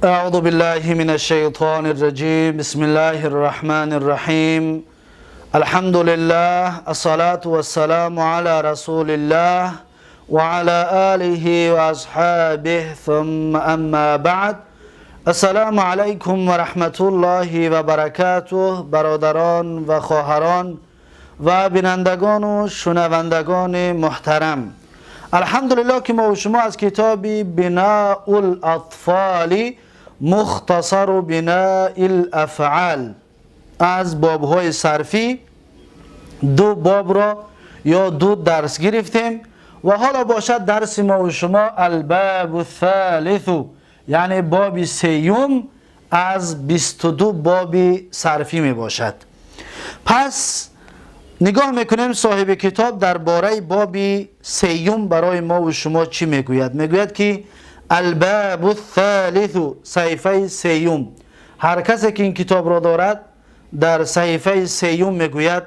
أعوذ بالله من الشيطان الرجيم. بسم الله الرحمن الرحيم. الحمد لله، الصلاة والسلام على رسول الله وعلى آله وأصحابه، ثم أما بعد. السلام علیکم و رحمت الله و برکاته. برادران و خواهران و بینندگان و شنوندگان محترم، الحمدلله که ما و شما از کتاب بناء الاطفال مختصر بناء الافعال از بابهای صرفی دو باب را یا دو درس گرفتیم و حالا باشد درس ما و شما الباب الثالث، یعنی باب سیوم از 22 باب صرفی می باشد. پس نگاه میکنیم صاحب کتاب درباره باب سیوم برای ما و شما چی میگوید. میگوید که الباب الثالث، صحیفه سیوم. هر کسی که این کتاب را دارد در صحیفه سیوم میگوید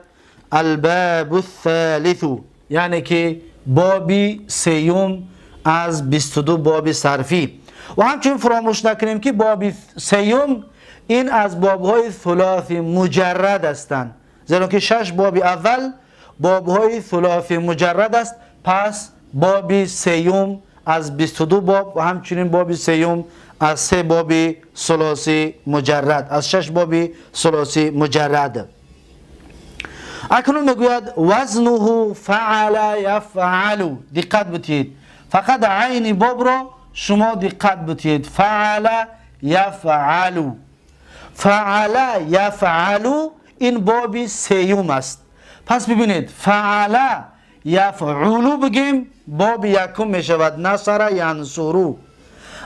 الباب الثالث، یعنی که باب سیوم از 22 باب صرفی. و همچنین فراموش نکنیم که باب سیوم این از بابهای ثلاثی مجرد هستند، زیرا که شش باب اول بابهای ثلاثی مجرد است. پس باب سیوم از 22 باب و همچنین باب سیوم از سه باب ثلاثی مجرد، از شش باب ثلاثی مجرد. اکنون میگوید وزنه فعل یفعل. دقت بتید، فقط عین باب را شما دقت بتید. فعل یفعل، فعل یفعل این باب سیوم است. پس ببینید فعل یفعلو بگیم باب یکم میشود، نصر ینصرو.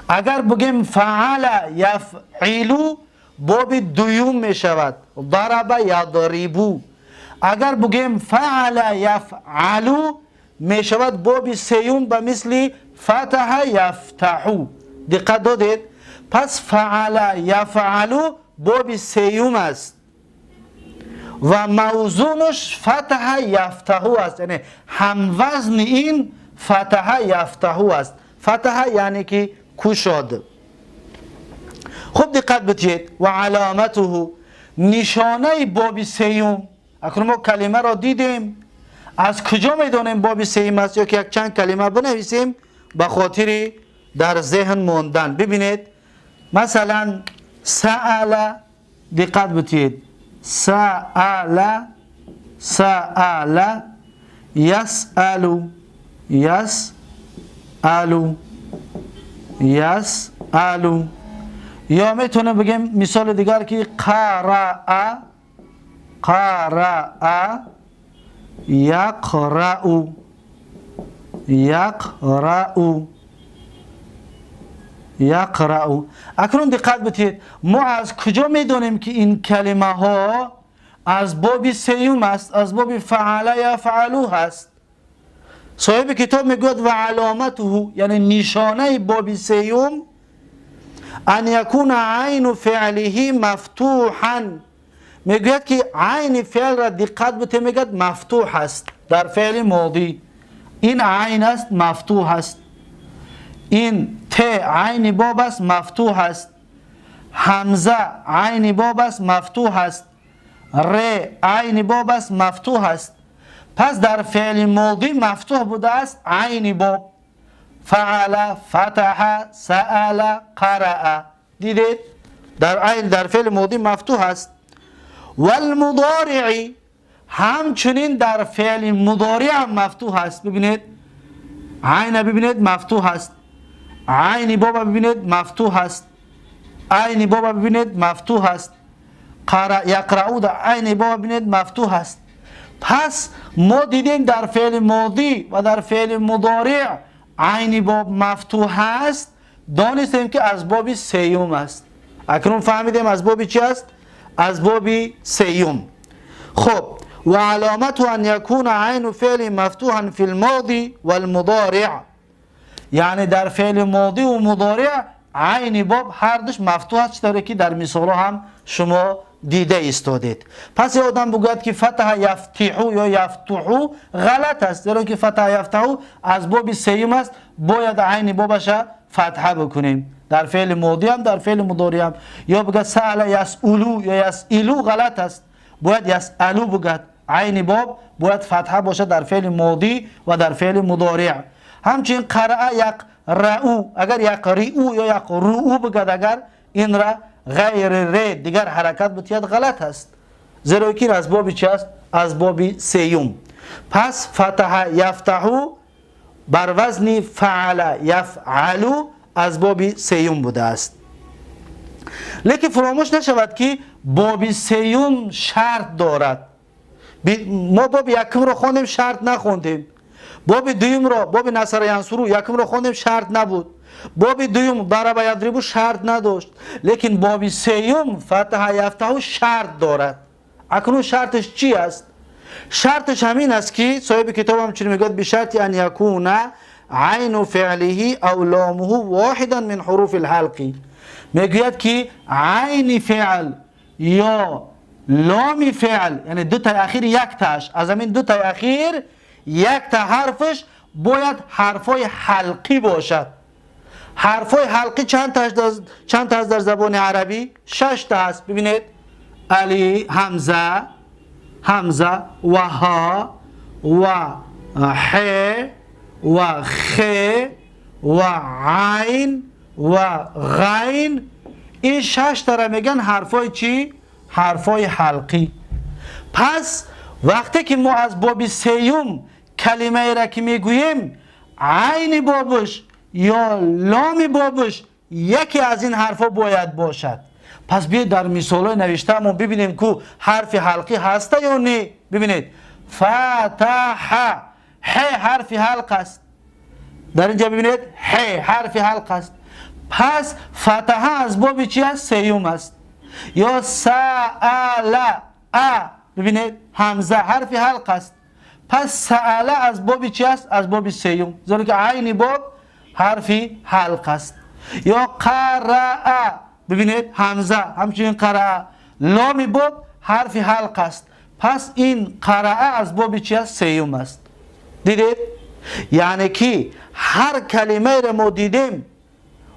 اگر بگیم فعل یفعلو باب دوم میشود، ضرب یضربو. اگر بگیم فعل یفعلو میشود باب سیوم به مثل فتح یفتحو. دقت دادید؟ پس فعل یفعلو باب سیوم است و موزونش فتح یفتحو است، یعنی هموزن این فتح یفتحو است. فتح یعنی که کشاد. خوب دقت بتید. و علامته، نشانه باب سیوم. اکنون ما کلمه را دیدیم، از کجا میدانیم باب سیوم است؟ یا که یک چند کلمه بنویسیم به خاطر در ذهن ماندن. ببینید مثلا سأل، دقت بتید، سأل، سأل یسأل، یسأل، یسأل. یا میتونم بگیم مثال دیگر که قرأ، قرأ یقرأ، یقرأ، یقرأ. اکنون دقت بتید، ما از کجا میدانیم که این کلمه ها از باب سیوم است، از باب فعل یفعلو هست؟ صاحب کتاب میگوید و علامته، یعنی نشانه باب سیوم، ان یکون عین فعله مفتوحا. میگوید که عین فعل را دقت بته، میگوید مفتوح است. در فعل ماضی این عین است، مفتوح است. این ت عین باب است، مفتوح است. همزه عین باب است، مفتوح است. ر عین باب است، مفتوح است. پس در فعل ماضی مفتوح بوده است عین باب. فعل، فتح، سأل، قرأ. دیدید؟ در عین در فعل ماضی مفتوح است. والمضارع، همچنین در فعل مضارع هم مفتوح است. ببینید عین، ببینید مفتوح است. عین باب ببینید مفتوح است. عین باب ببینید مفتوح است. قرأ یقرأ، در عین باب ببینید مفتوح است. پس ما دیدیم در فعل ماضی و در فعل مضارع عین باب مفتوح است، دانستیم که از باب سیوم است. اکنون فهمیدیم از باب چی است؟ از باب سیوم. خب و علامت ان یکون عین فعل مفتوحا فی الماضی والمضارع، یعنی در فعل ماضی و مضارع عین باب هر دوش مفتوح است، چطوری که در مثال هم شما دیده ایستادید. پس یه آدم بگوید که فتح یفتحو یا یفتحو غلط است، زیرا که فتح یفتحو از باب سیوم است، باید عین بابش فتحه بکنیم. در فعل ماضی هم در فعل مضارع هم. یا بگه سأل یسألو یا یسئلو غلط است، باید یسألو بگه. عین باب باید فتحه باشه در فعل ماضی و در فعل مضارع. همچنین قرأ یقرأو، اگر یقرئو یا یقرؤو بگه، اگر این را غیر ر دیگر حرکت بتید غلط است، زیرا که از باب چی است؟ از باب سیوم. پس فتح یفتحو بر وزن فعل یفعلو از باب سیوم بوده است. لیکن فراموش نشود که باب سیوم شرط دارد. ما باب یکم رو خواندیم شرط نخوندیم، باب دوم رو، باب نصر ینصرو یکم رو خواندیم شرط نبود، باب دوم ضرب یضرب شرط نداشت، لیکن باب سیوم فتح یفتح شرط دارد. اکنون شرطش چی است؟ شرطش همین است که صاحب کتاب هم چنین میگوید: بشرط ان یکون عین فعله او لامه واحدا من حروف الحلق. میگوید که عین فعل یا لام فعل، یعنی دو تا اخیر یک تاش، از همین دو تا اخیر یک تا حرفش باید حرفای حلقی باشد. حرفای حلقی چند تا در زبان عربی؟ 6 تا است. ببینید: علی، همزه، همزه و ها و ح و خ و عین و غین. این 6 تا را میگن حرفای چی؟ حرفای حلقی. پس وقتی که ما از باب سیوم کلمه را که میگوییم، عین بابش یا لام بابش یکی از این حرفا باید باشد. پس بیاید در مثال نوشته ما ببینیم که حرف حلقی هست یا نه. ببینید: فتح، ح حرف حلق است. در اینجا ببینید ح حرف حلق است. پس فتح از باب چی است؟ سیوم است. یا سأل، ا، ببینید همزه حرف حلق است. پس سأل از باب چی است؟ از باب سیوم، زیرا که عین باب حرف حلق است. یا قرأ، ببینید همزه همچنین قرأ، لام باب حرف حلق است. پس این قرأ از باب چی است؟ سیوم است. دیدید؟ یعنی که هر کلمه را ما دیدیم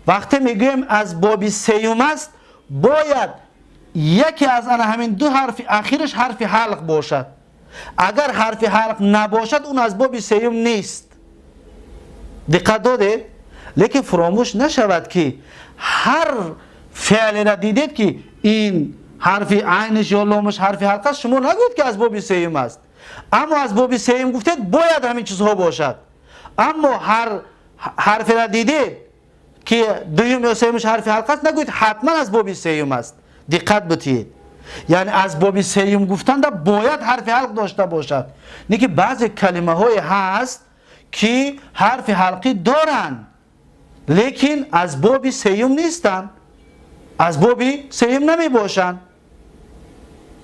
وقتی میگوییم از باب سیوم است، باید یکی از آن همین دو حرف اخیرش حرف حلق باشد. اگر حرف حلق نباشد اون از باب سیوم نیست. دقت دادید؟ لیکن فراموش نشود که هر فعل را دیدید که این حرف عینش یا لامش حرف حلق است، شما نگوید که از باب سیوم است. اما از باب سیوم گفتید باید همین چیزها باشد. اما هر حرف را دیدید که دوم یا سیومش حرف حلق است، نگویید حتما از باب سیوم است. دقت بتید. یعنی از باب سیوم گفتن دا باید حرف حلق داشته باشد. نه که بعضی کلمه های هست که حرف حلقی دارند لیکن از باب سیوم نیستند، از باب سیوم نمی باشند.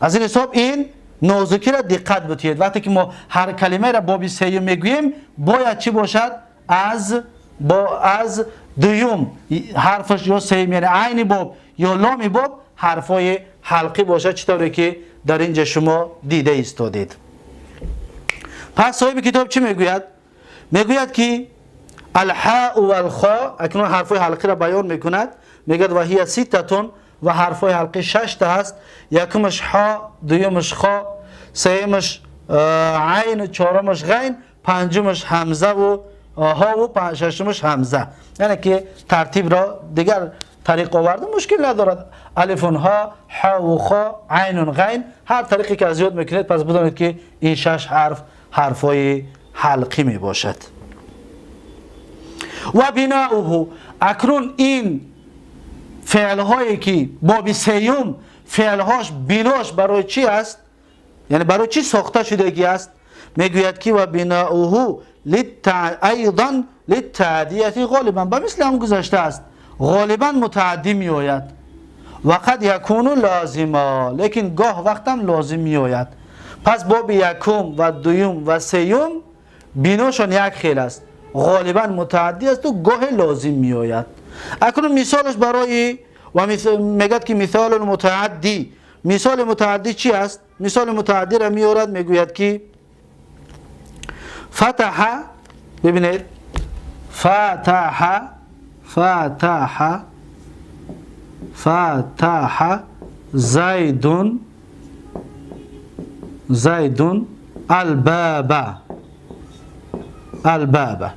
از این حساب این نازکی را دقت بتید. وقتی که ما هر کلمه را باب سیوم میگوییم باید چی باشد؟ از دوم حرفش یا سیوم، یعنی عین باب یا لام باب حرفای حلقی باشد، چطوری که در اینجا شما دیده ایستادید. پس صاحب کتاب چی میگوید؟ میگوید که الحاء والخاء، اکنون حرفای حلقی را بیان میکند. میگوید و هی ستتون، و حرفای حلقی 6 تا هست. یکمش حا، دومش خا، سیمش عین، چهارمش غین، پنجمش همزه و ها و ششمش همزه. یعنی که ترتیب را دیگر طریق آورده مشکل ندارد. الف ها، ح و خا، عین و غین، هر طریقی که از یاد میکنید پس بدانید که این 6 حرف حرفای حلقی می باشد. و بناؤه، اکنون این فعل هایی که باب سیوم فعل هاش بناش برای چی است؟ یعنی برای چی ساخته شدگی است؟ میگوید که و بناؤه ایضا للتعدیه غالبا، به مثل هم گذشته است، غالبا متعدی می آید و قد یکون لازما، لیکن گاه وقتم لازم می آید. پس باب یکم و دوم و سیوم بیناشان یک خیل است، غالبا متعدی است و گاه لازم می آید. اکنون مثالش برای و میگد که مثال متعدی، مثال متعدی چی است؟ مثال متعدی را میورد، میگوید که فتح، ببینید فتح، فتح فتح زيد زيد الباب الباب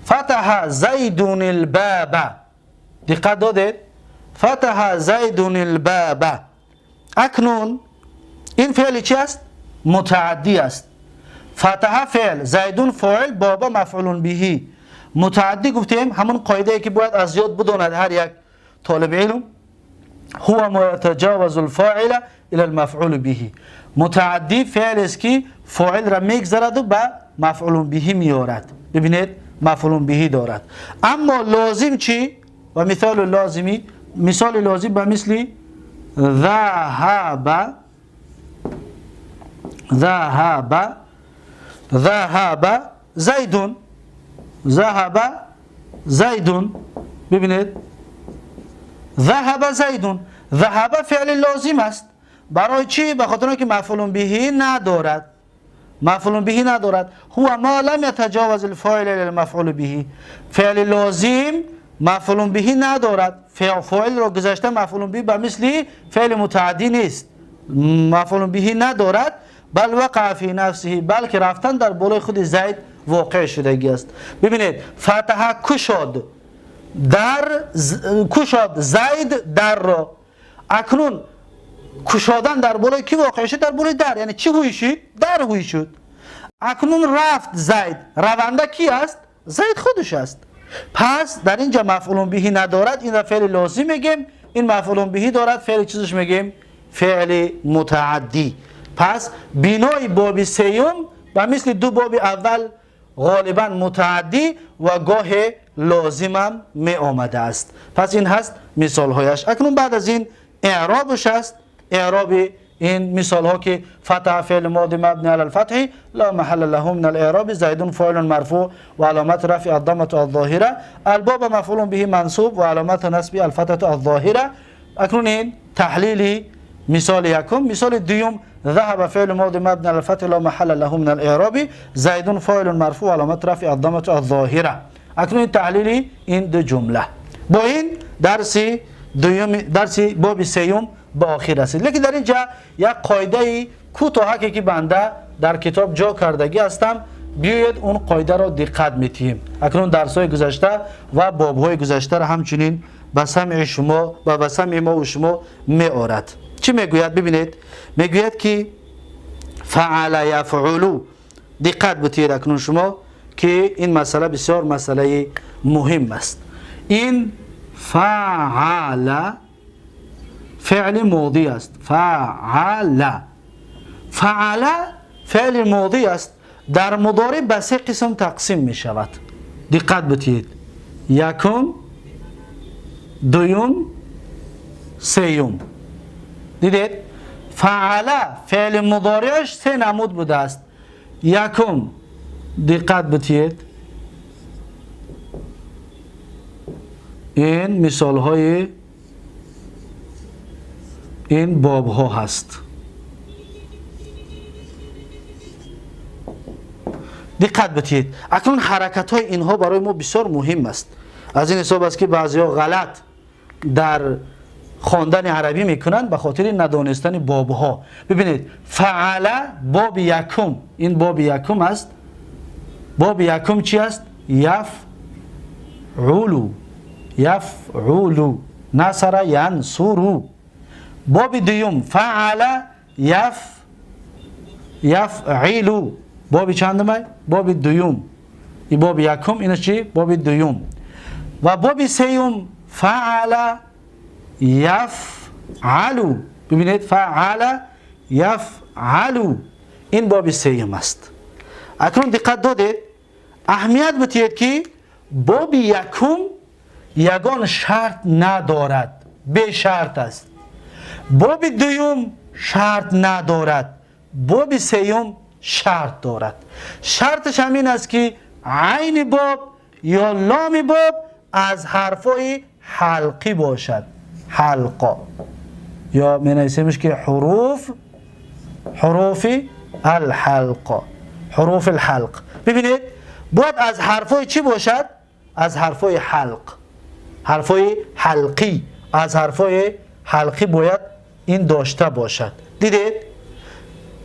فتح زيد الباب. دقت دادید؟ فتح زيد الباب. اکنون این فعل چی است؟ متعدی است. فتح فعل، زیدون فاعل، بابا مفعول به. متعدی گفتیم همون قاعده ای که باید از یاد بداند هر یک طالب علم، هو ما يتجاوز الفاعل الى المفعول به. متعدی فعل است که فاعل را میگذرد و به مفعول به میارد. ببینید مفعول به دارد. اما لازم چی؟ و مثال لازمی، مثال لازم به مثل ذهب ذهب ذهب زيد ذهب زيد. ببینید ذهب زيد، ذهب فعل لازم است. برای چی؟ به خاطر اینکه مفعول به ندارد. مفعول به ندارد. هو ما لم يتجاوز الفاعل الى المفعول به. فعل لازم مفعول به ندارد. فاعل را گذاشته مفعول به، به مثل فعل متعدی نیست، مفعول به ندارد. بل وقع فی نفسه، بلکه رفتن در بالای خود زید واقع شدگی است. ببینید فتح کشاد در، کشاد زید در را. اکنون کشادن در بالای کی واقع شد؟ در بالای در، یعنی چی هوی شد؟ در هوی شد. اکنون رفت زید، رونده کی است؟ زید خودش است. پس در اینجا مفعول به ندارد، این را فعل لازم میگیم. این مفعول به دارد، فعل چیزش میگیم؟ فعل متعدی. پس بینای باب سیوم و مثل دو باب اول غالبا متعدی و گاه لازمم می آمده است. پس این هست مثال هایش. اکنون بعد از این اعرابش است. اعراب این مثال ها که فتح فعل ماضی مبنی علی الفتح لا محل له من الاعراب، زید فاعل مرفوع و علامت رفع الضمه الظاهره، الباب مفعول به منصوب و علامت نصب الفتحه الظاهره. اکنون این تحلیل مثال یکم. مثال دوم ذهب فعل ماضی مبنی علی الفتح لا محل له من الاعراب، زید فاعل مرفوع و علامت رفع الضمه الظاهره. اکنون تحلیل این دو جمله. با این درس دوم، درس باب سیوم به آخر رسید. لیکن در اینجا یک قاعده کوتاه که بنده در کتاب جا کردگی هستم، بیاید اون قاعده را دقت میتیم. اکنون درس های گذشته و باب های گذشته را همچنین به سمع شما و به سمع ما و شما می آرد. چی میگوید؟ ببینید میگوید که فعل یفعلو. دقت بتید اکنون شما که این مسئله بسیار مسئله مهم است. این فعل فعل ماضی است. فعل فعل فعل ماضی است. در مضارع به سه قسم تقسیم می شود. دقت بتید. یکم، دوم، سیوم. دیدید؟ فعل فعل مضارعش سه نمود بوده است. یکم، دقت بتید، این مثال های این باب ها هست. دقت بتید. اکنون حرکت های اینها برای ما بسیار مهم است. از این حساب است که بعضی ها غلط در خواندن عربی میکنند به خاطر ندانستن باب ها. ببینید فعل باب یکم، این باب یکم است. باب یکم چی است؟ یفعلو، یفعلو، نصر ینصرو. باب دوم فعل یفعلو. باب چندم؟ باب دوم. این باب یکم، اینش چی؟ باب دوم. و باب سیوم فعل یفعلو. ببینید فعل یفعلو، این باب سیوم است. اکنون دقت دادید، اهمیت بدهید که باب یکم یگان شرط ندارد، به شرط است. باب دوم شرط ندارد، باب سیوم شرط دارد. شرطش همین است که عین باب یا لام باب از حرفای حلقی باشد. حلقه یا می نویسیمش که حروف، حروف الحلقه، حروف الحلق. ببینید باید از حرفای چی باشد؟ از حرفای حلق، حرفای حلقی از حرفای حلقی باید این داشته باشد. دیدید؟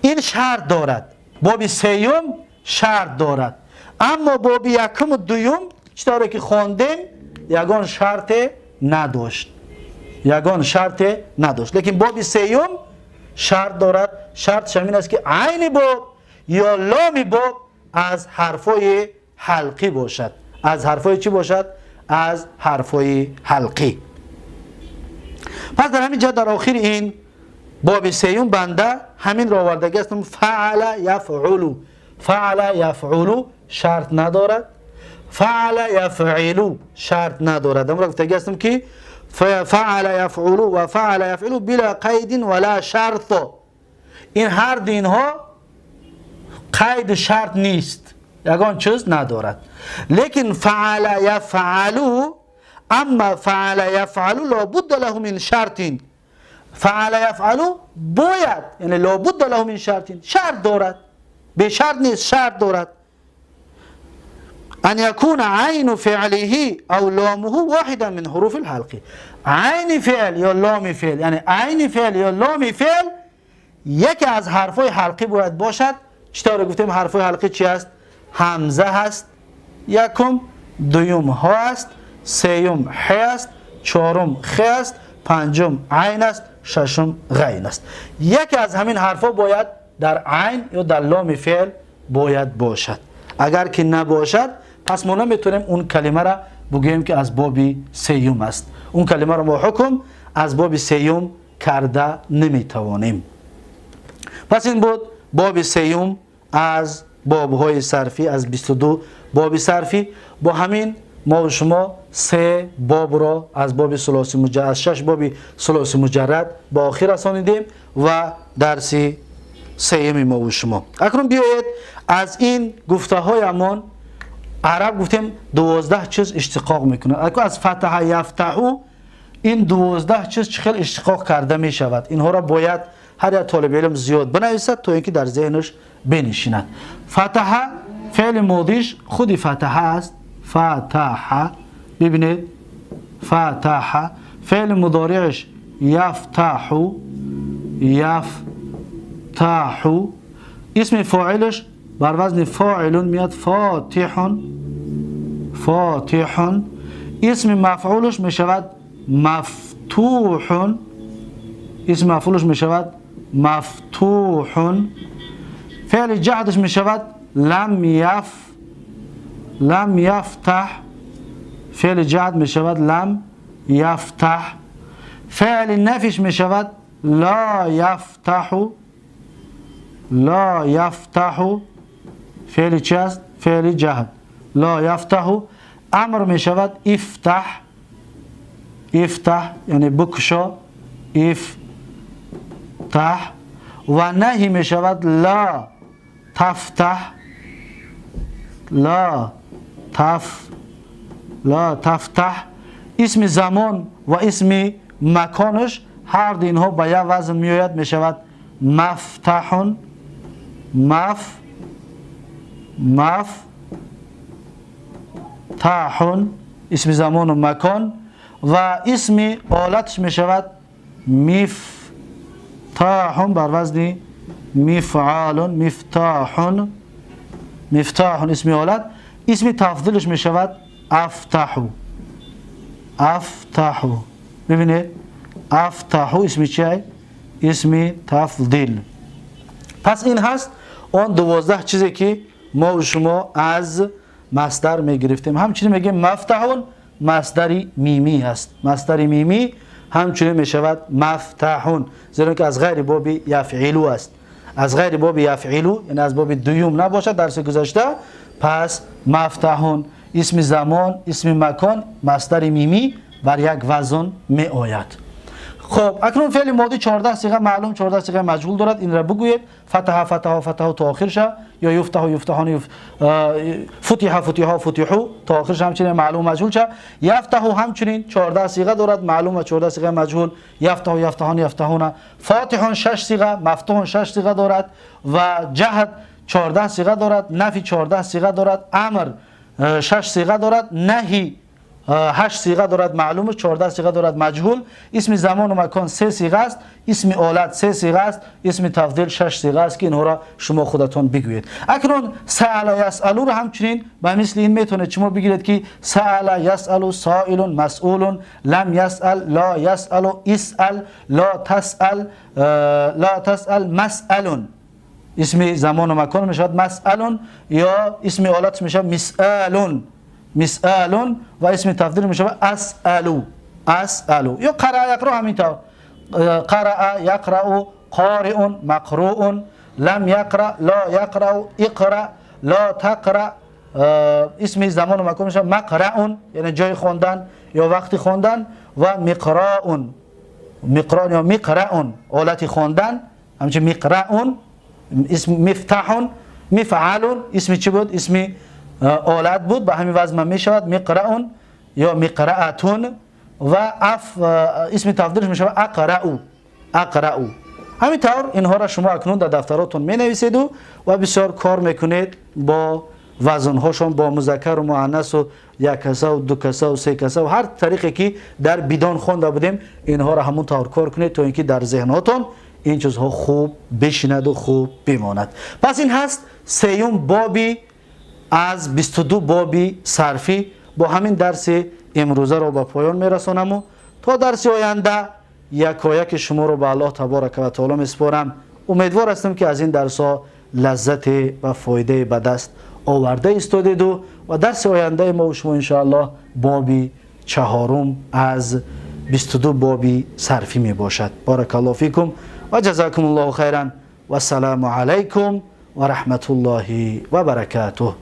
این شرط دارد. باب سیوم شرط دارد. اما باب یکم و دوم چطوری که خواندیم یگان شرط نداشت. یگان شرط نداشت. لیکن باب سیوم شرط دارد. شرطش این است که عین باب یا لام باب از حرفای حلقی باشد. از حرفای چی باشد؟ از حرفای حلقی. پس در همین جا در آخر این باب سیوم بنده همین را آوردگی هستم. فعل یفعل. فعل یفعل شرط ندارد. فعل یفعل شرط ندارد. امروز گفتگی هستم که فعل یفعل و فعل یفعل بلا قید ولا شرط. این هر دو اینها قید شرط نیست، یگان چیز ندارد. لیکن فعل یفعل، اما فعل یفعل لابد له من شرط. فعل یفعل باید، یعنی لابد له من شرط، شرط دارد، به شرط نیست، شرط دارد. ان یکون عین فعله او لامه واحدا من حروف الحلق. عین فعل یا لام فعل، یعنی عین فعل یا لام فعل یکی از حرفای حلقی باید باشد. چطور گفتیم حرفای حلقی چی است؟ همزه هست یکم، دوم ها است، سیوم ح است، چهارم خ است، پنجم عین است، ششم غین است. یکی از همین حرفا باید در عین یا در لام فعل باید باشد. اگر که نباشد پس ما نمیتونیم اون کلمه را بگوییم که از باب سیوم است. اون کلمه را ما حکم از باب سیوم کرده نمیتوانیم. پس این بود باب سیوم از بابهای صرفی، از 22 باب صرفی. با همین ما و شما سه باب را از باب ثلاثی مجرد، از 6 باب ثلاثی مجرد با آخر رسانیدیم و درس سیوم ما و شما. اکنون بیایید از این گفته هایمان، عرب گفتیم 12 چیز اشتقاق میکنه. اکنون از فتح یفتحو این 12 چیز چه خیلی اشتقاق کرده میشود. اینها را باید هر یک طالب علم زیاد بنویسد تا اینکه در ذهنش بنشیند. فتح فعل ماضیش خودی فتح است. فتح، ببینید فتح. فعل مضارعش یفتح، یفتح. اسم فاعلش بر وزن فاعل میاد، فاتح، فاتح. اسم مفعولش میشود مفتوح، اسم مفعولش میشود مفتوح. فعل جهدش میشود لم یف، لم یفتح. فعل جهد میشود لم یفتح. فعل نفیش میشود لا یفتح، لا یفتح. فعل چی است؟ فعل جهد، لا یفتح. امر میشود افتح، افتح یعنی بکشا، افتح. و نهی میشود لا تفتح، لا تف، لا تفتح. اسم زمان و اسم مکانش هر دو اینها با یک وزن میآید، میشود مفتح، مف، مف تاحون، اسم زمان و مکان. و اسم آلتش میشود مفتاح بر وزن مفعال، مفتاح، مفتاح اسم آلت. اسم تفضیلش میشود افتح، افتح. ببینید افتح اسم چیه؟ اسم تفضیل. پس این هست آن 12 چیزی که ما و شما از مصدر میگرفتیم. همچنین میگیم مفتحون مصدر میمی هست. مصدر میمی همچنین میشود مفتحون، زیرا که از غیر باب یفعلو است. از غیر باب یفعلو یعنی از باب دوم نباشد درس گذشته. پس مفتحون اسم زمان، اسم مکان، مصدر میمی بر یک وزن می آید. خب اکنون فعل ماضی 14 صیغه معلوم، 14 صیغه مجهول دارد. این را بگویید فتح، فتح، فتح تا آخر شه، یا یفتح، یفتحان، فتح، فتح، فتحو تا آخرش همچنین معلوم مجهول شه. یفتح همچنین 14 صیغه دارد، معلوم و 14 صیغه مجهول. یفتح، یفتحان، یفتحون. فاتحون 6 صیغه، مفتوحون 6 صیغه دارد و جهد 14 صیغه دارد، نفی 14 صیغه دارد، امر 6 صیغه دارد، نهی 8 сиға дорад маълум, 14 сиға дорад маҷҳул. Исми замону макон 3 сиға аст, исми олат 3 сиға аст, исми тафдил 6 сиға аст, ки инҳоро шумо худатон бигӯед. Акнун саала ясалуро ҳамчунин ба мисли ин метавонед шумо бигиред, ки саала ясалу соилун, масъулун, лам ясал, ло ясалу, исал, ло тасал, ло тасал, масъалун. Исми замону макон мешавад масъалун, ё исми олат мешавад мисалун, мисалун, ва исми тафдил мешавад асалу, асалу. Ё қараа яқру ҳамин тавр, қараа яқрау қориун, мақруун, лам яқра, ло яқрау, иқра, ло тақра. Исми замону макон мешавад мақраун, яъне ҷои хондан ё вақти хондан, ва миқроун, миқрон ё миқраун, олати хондан, ҳамчун миқраун. Исм мифтаҳун, мифъалун, исми чӣ буд? Исми олат буд, ба ҳамин вазн мешавад миқраун ё миқраатун. Ва аф исми тафдилш мешавад ақрау, ақрау. Ҳамин тавр инҳоро шумо акнун дар дафтаротон менависеду ва бисёр кор мекунед бо вазнҳошон, бо музаккару муаннасу яккасаву дукасаву секасаву ҳар тариқе ки дар бидон хонда будем, инҳоро ҳамон тавр кор кунед, то ин ки дар зеҳнотон ин чизҳо хуб бишинаду хуб бимонад. Пас ин ҳаст сеюм боби аз 22 боби сарфӣ. Бо ҳамин дарси имрӯзаро ба поён мерасонаму то дарси оянда якояки шуморо ба Аллоҳ таборака ва таоло месупорам. Умедвор ҳастам, ки аз ин дарсҳо лаззате ва фоидае ба даст оварда истодеду ва дарси ояндаи мо шумо, иншоаллоҳ, боби чаҳорум аз 22 боби сарфӣ мебошад. Баракаллоҳу фикум ва ҷазакум ллоҳу хайран. Вассалому алайкум ва раҳматуллоҳи ва баракатуҳ.